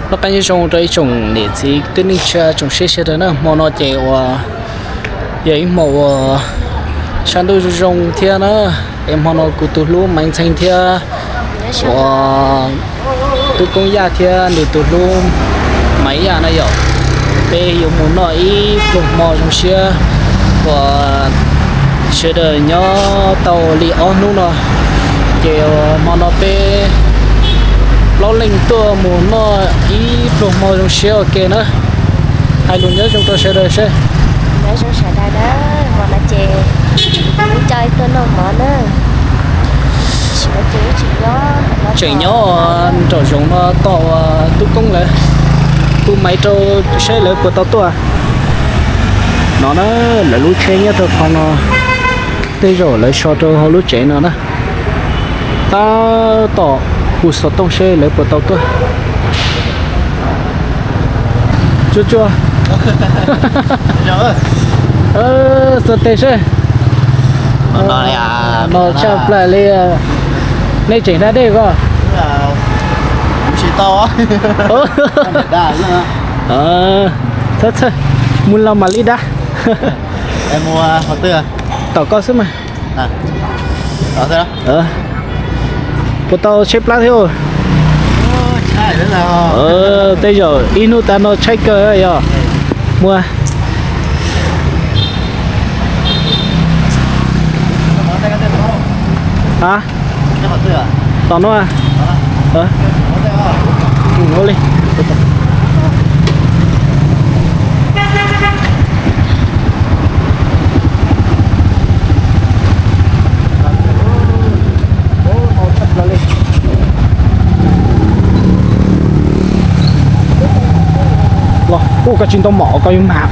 Noj qab nyob zoo rau ib tsoom niam txiv kwv tij neej tsa tsoom saib sawv daws na, hmo no ces uas yog ib hmo uas sab ntuj zoo zoo thiab na. Es hmo no kuv tus hlub Maiv Ntxhee thiab uas tub Koob Yaj thiab nws tus hlub Maiv Yaj na yom, peb yuav mus noj ib pluag hmo zoo siab uas sawv daws nyob tau li ob hnub no. Ces hmo no peb plaub leej tuaj mus noj ib pluag hmo zoo siab ua ke na. Hais lus nyob zoo rau sawv daws seb. Nyob zoo sawv daws na, hmo no ces wb coj tuaj noj mov na. Tseem nyob nraum zoov no tos tub Koob lawv, hu Maiv rau seb lawv puas tau tuaj. No na, lawv lub tsheb nyob rau qhov no, tej zaum lawv so rau hauv lub tsev no na. Tab tom hu xov tooj seb lawv puas tau tuaj. Tsuag tsuag. Xuas tes seb. No tshaj plaws li. Nej tseem da dej ko? Txhawj txhawj, mus los mam li da. Tom koj xwb mas. Puas tau tshaib plab thiab? Tej zaum ib hnub tas no tshaib kawg yog. Muaj. Tom no. Ua li. Los, ua koj tsis ntau mom koj yuav mag.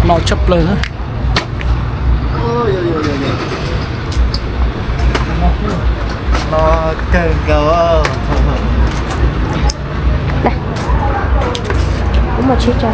No tshaj plaws na. No kawg nkaus. Mus rau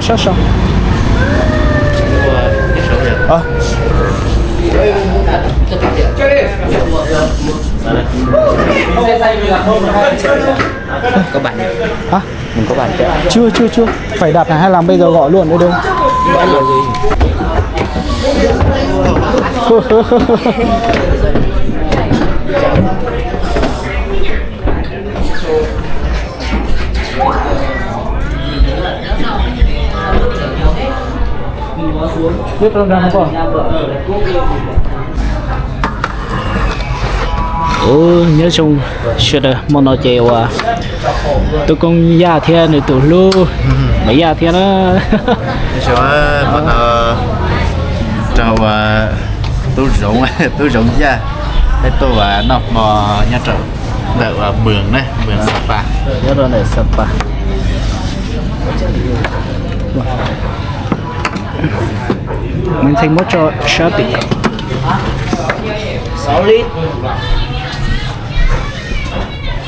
sab saud. Hả? Mình có bàn chưa? Chưa, chưa, chưa. Phải đặt này hay là bây giờ gọi luôn đây đâu? Ua, nyob zoo sawv daws, hmo no ces uas tub Koob Yaj thiab nws tus hlub Maiv Yaj thiab na. Hmo no rau uas tub Zoov, tub Zoov Yaj, peb tuaj uas noj hmo nyob rau ntawm uas Mws na, Mws Sapa. Nyob rau ntawm Sapa. Maiv Ntxhee muab tso sab tim.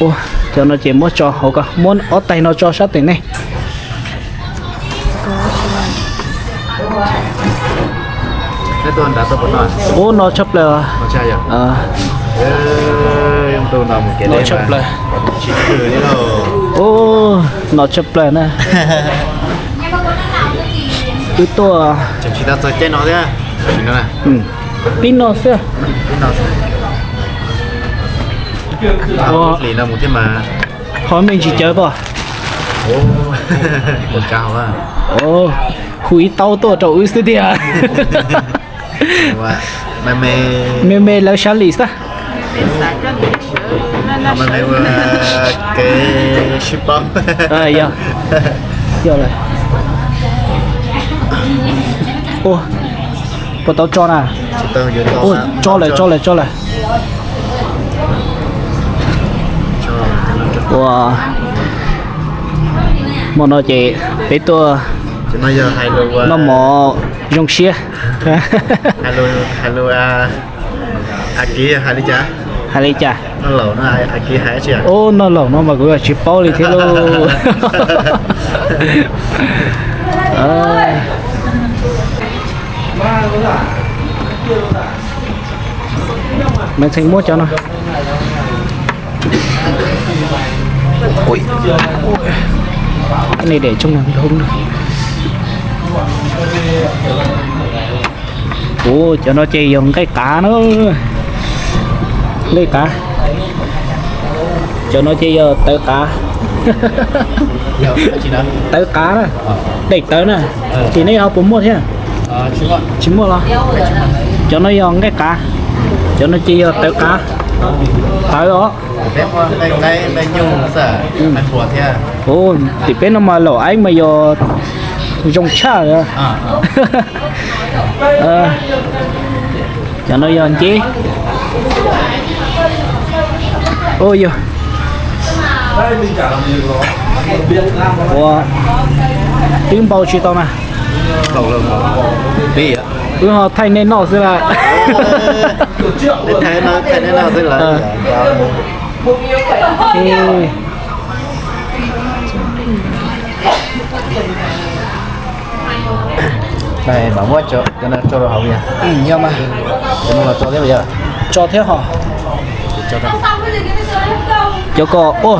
Ua, cov no ces muab tso hauv ko, muab ob tais no tso sab tim nej. Ua, no tshaj plaws. No tshaj plaws. Ua, no tshaj plaws na. Wb tuaj tib no xwb. Qhov me ntsis cawv pom. Kuv ib taub tuaj rau wb xwb tiag. Me me lawv sab lis xwb. Yog, yog lawm. Ua, puas tau tso na? Ua, tso lawm, tso lawm, tso lawm. Ua, hmo no ces peb tuaj noj mov zoo siab. Hais li cas? Ub, noj laum no mas kuv tsis paub li thiab lauj. Maiv Ntxhee muab cov no. Nej de tsooj na. Ub, cov no ces yog nqaij qav na. Nqaij qav. Cov no ces yog tawv qav. Tawv qav na. Daim tawv na. Tim nej ho puas muaj thiab? Tsis muaj los? Cov no yog nqaij qav. Cov no ces yog tawv qav. Tawv os. Ub, tim peb no mas laum aib mas yog zoo tshaj. Cov no yog nceb. Ub, yog ua, twb npau tsis tau na. Wb ho thaij nej noj xwb lawm. Yog mas. Tso thiab hos. Cov ko, ua,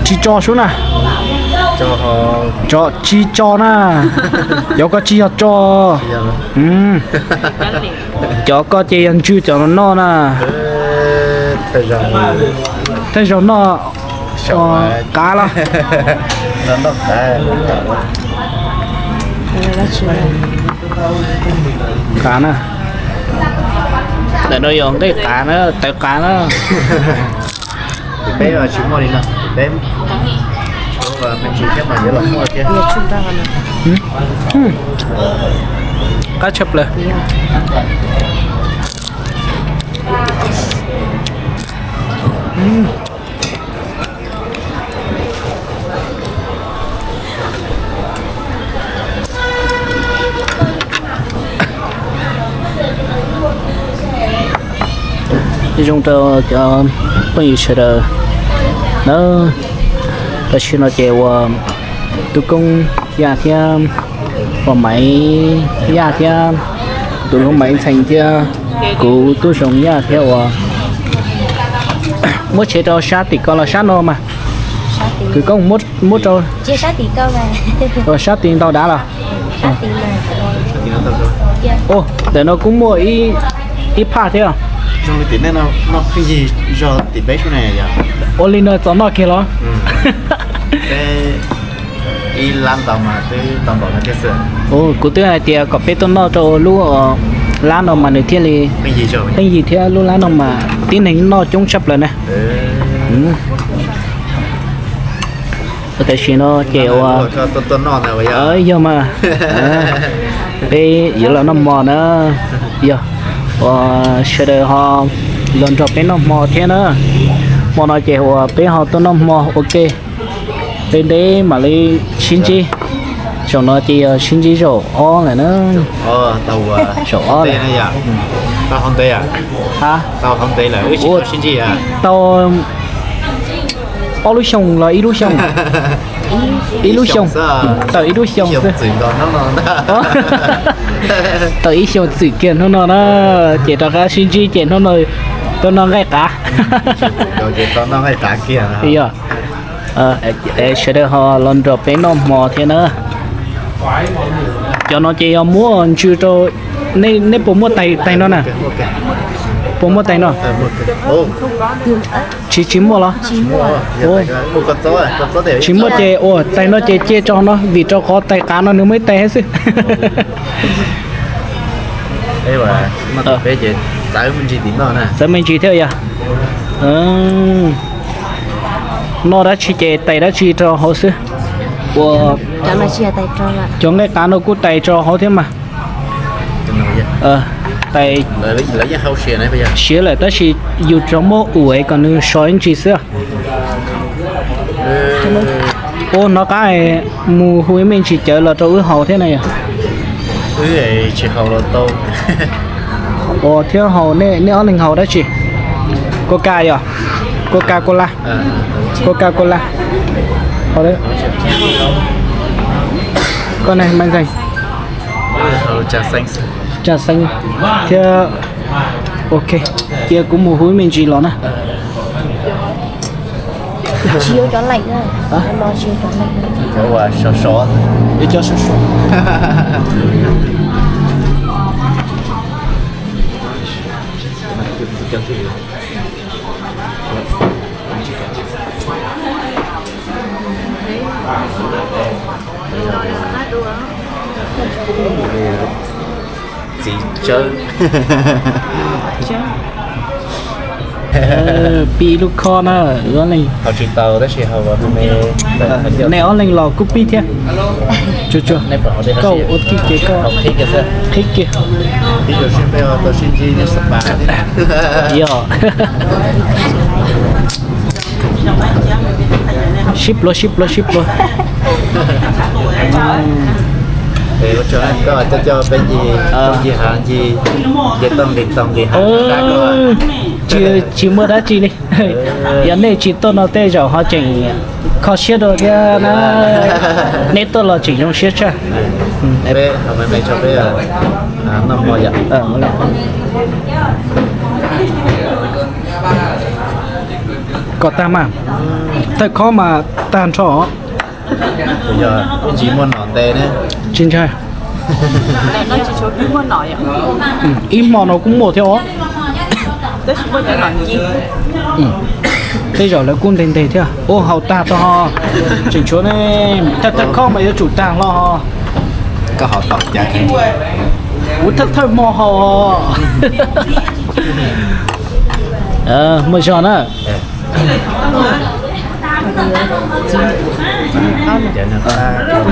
tsis tso sub na. Tsis tso na. Cov ko tsis yog tso. Cov ko ces yog ntsw cov no noj na. Thawj zaug noj qav los? Qav na. Ntawm no yog nqaij qav na, tawv qav na. Qab tshaj plaws. Zoo rau cov phooj ywg sawv daws na. Tam sim no ces uas tub Koob Yaj thiab uas Maiv Yaj thiab tus hlub Maiv Ntxhee thiab kuv tub Zoo Yaj thiab uas muab tsev rau sab tim ko los sab no mas. Kwv Koob muab rau sab tid ntau dav los. Ntawm no kuj muaj ib phaj thiab. Ua li no txaus noj kiag los? Kuv twb hais tias kom peb tuaj noj rau lub lab no mas nws thiaj li pheej yig thiab lub lab no mas tib neeg noj coob tshaj plaws na. Tam sim no ces ua, yog mas, peb yuav los noj hmo na, yog uas sawv daws ho los nrog peb noj hmo thiab na. Hmo no ces uas peb ho tuaj noj hmo ua ke, peb ntev mam li sib ntsib. Zaum no ces yog sib ntsib zaum ob lawm na. Zaum ob lawm. Tau ob lub xyoo los ib lub xyoo? Ib lub xyoo, tawm ib lub xyoo xwb. Tawm ib xyoo txwm kiag hnub no na, ces rov qab sib ntsib ces hnub no tuaj noj nqaij qav. Yog, sawv daws ho los nrog peb noj hmo thiab na. Cov no ces yog muab ntsw rau, nej puas muaj tais no na? Puas muaj tais no? Tsis, tsis muaj los? Tsis muaj ces ua tais no ces cia rau no, vim rau qhov tais qav no nws muaj ib tais thiab xwb. Txawv me ntsis thiab yog. Noj dab tsi ces tais dab tsi rau hauv xwb. Ua, cov nqaij qav no kuj tais rau hauv thiab mas. Tais siav lawm tab sis yus tsuas muab ua kom nws sov ib ntsis xwb. Ua hnov qab mus hu ib me ntsis cawv los rau wb haus thiab na yog. Ua thiab haus, nej ob leeg haus dab tsi? Coca yog? Coca Cola. Coca Cola. Koj ne, Mai Xeem? Tsa xeeb thiab. Ok, cia kuv mus hu ib me ntsis los na. Tsis yuav cov leem na. Cov sov sov. Yuav cov sov sov. Txiv tsawb. Pib lub khob na, ob leeg. Haus tsis tau tab sis haus me me. Nej ob leeg los kuj pib thiab. Tsuag tsuag. Koj ua tib ces koj qhib kiag. Yog. Sib pluag, sib pluag, sib pluag. Ua tsaug, koj coj coj peb ncig, ncig hav ncig, nce toj nqis tog nqis hav. Tsis, tsis muaj dab tsi li. Yog nej tsis tuaj no tej zaum ho tseem kho siab dua thiab na. Neb tuaj los tseem zoo siab tshaj. Kom tag mas, thawj khob mas tag nrho. Tsis ntshai. Ib hmo no kuj muaj thiab os. Tej zaum lawv kuj ntev ntev thiab. Ua haus tag rau ho. Tseem tshuav ne, thawj thawj khob mas yuav tsum tag hlo ho. Kuv thawj thawj hmo haus. Muaj zog na.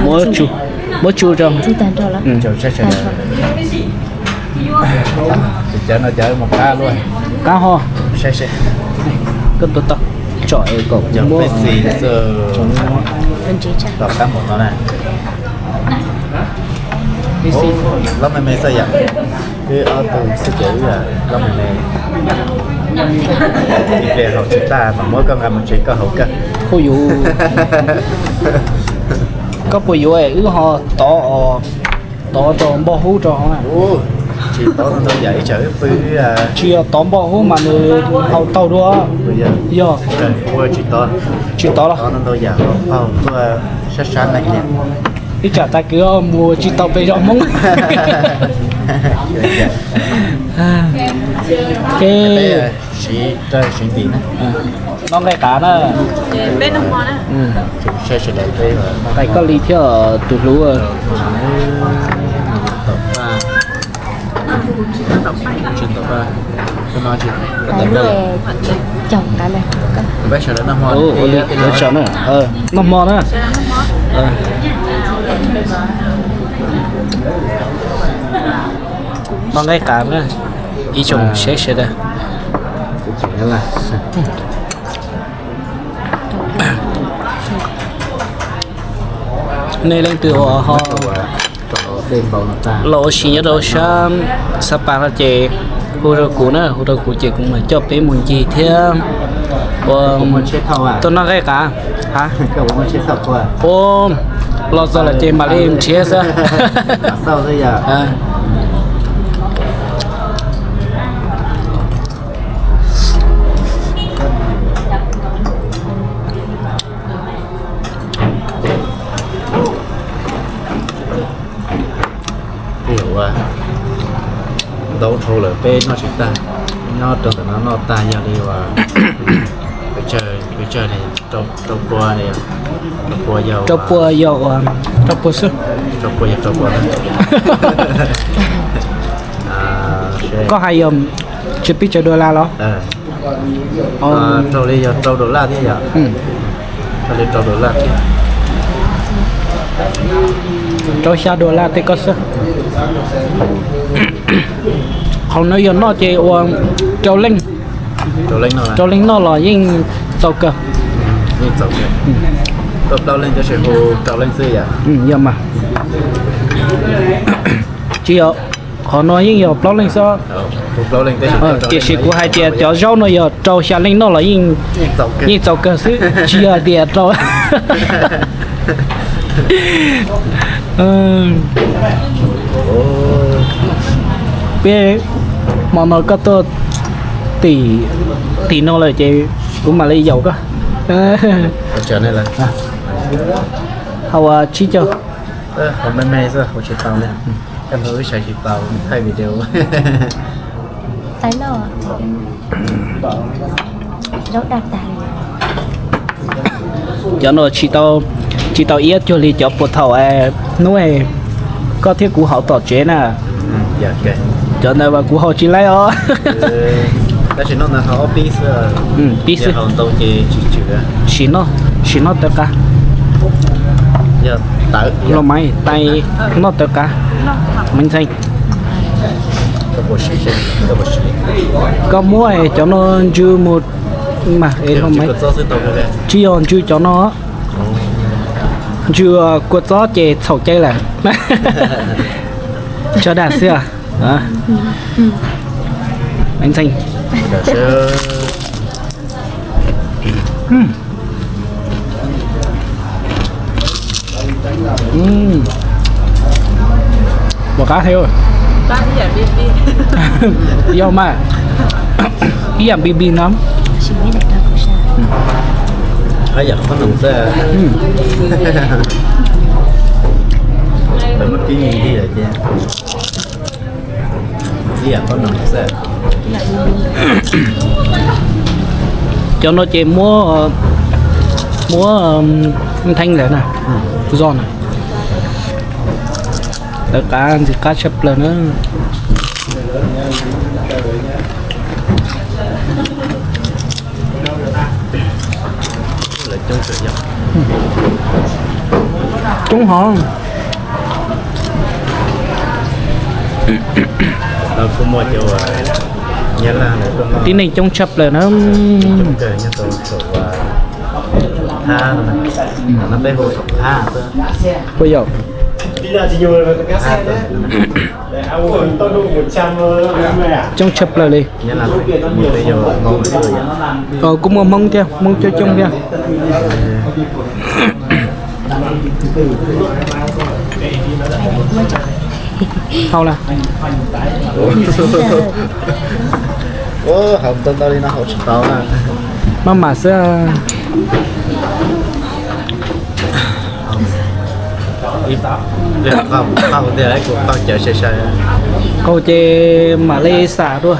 Muab tsu rau. Qab ho. Koj tuaj tau tsom kom muab. Lov me me xwb yom. Wb ob tug xwb ces wb lov me me. Ib pliag haus tsis tag mas muab koj nqa mus tsev koj haus kawg. Hu yuv, koj puas yuav wb ho tov, tov rau npoj hub rau ho na? Tsis tov ntau yam, ib tsam wb pw. Tsis yog tov npoj hub mas nws haus taug dua. Yog. Tsis tov los? Ntau yam, haus tuaj sab sab neeg li. Ib tsam tag kis mus tsis tau pes zog Hmoob. Siv ntim na. Noj nqaij qav na. Nqaij koj li thiab tus hlub. Ua li, lawv tso na. Noj hmo na. Noj nqaij qav na. Ib tsoom saib sawv daws. Nej leej twg uas ho los ua si nyob rau sab Xab Pas no ces hu rau kuv na, hu rau kuv ces kuv mam coj peb mus ncig thiab. Ua, tuaj noj nqaij qav. Ha? Ua, los txog lawm ces mam li nrhiav xwb. Ua, ntau dhau lawm peb noj tsis tag. Nyob rau ntawm no noj tag yog li uas pes tsawg, pes tsawg ne? Rau pua ne? Rau pua yog, rau pua yog uas rau pua xwb. Rau pua yog rau pua. Koj hais yog tsis pes tsawg dollar los? Raug li yog rau dollar thiab yom? Raug li rau dollar thiab. Rau xya dollar tej koj xwb. Qhov no yog noj ces ua rau leej, rau leej noj los yeej txaus kawg. Yeej txaus kawg. Tuaj plaub leej tab sis hu rau leej xwb yom? Yog mas. Tsis yog, qhov no yeej yog plaub leej xwb. Tiam sis kuv hais tias cov zaub no yog rau xya leej noj los yeej txaus kawg xwb, tsis yog tias rau. Peb hmo no koj tuaj tim, tim no lawm ces kuv mam li yaum koj. Hauv tsib caug. Tsis tau li, thaij video. Cov no tsis tau, tsis tau iab cuag li cov puag thaum hnub koj thiab kuv haus tom tsev na. Cov ntawd mas kuv haus tsis laib os. Tab sis noj ntawd haus ob pib xwb. Pib xwb. Sim noj, sim noj tawv qab. Los mais tais noj tawv qab. Me ntxhee, koj muab cov no ntsw mus mas es los mais. Tsis yog ntsw cov no, ntsw kua txob ces txhaum cai lawm. Tso dag xwb. Me ntxhee. Ua qab thiab. Yog mas, ib yam npis npis no. Cov no ces muab, muab ntheeb lawm na, zoj na. Tawv qab ntxim qab tshaj plaws na. Coob hov. Tib neeg coob tshaj plaws na. Puas yog? Coob tshaj plaws li. Kuj muaj Hmoob thiab, Hmoob coob coob thiab. Hau na. Hau ntau ntau li no hau tsis tau na. Maj mam xwb. Qaug ces mam li xam dua.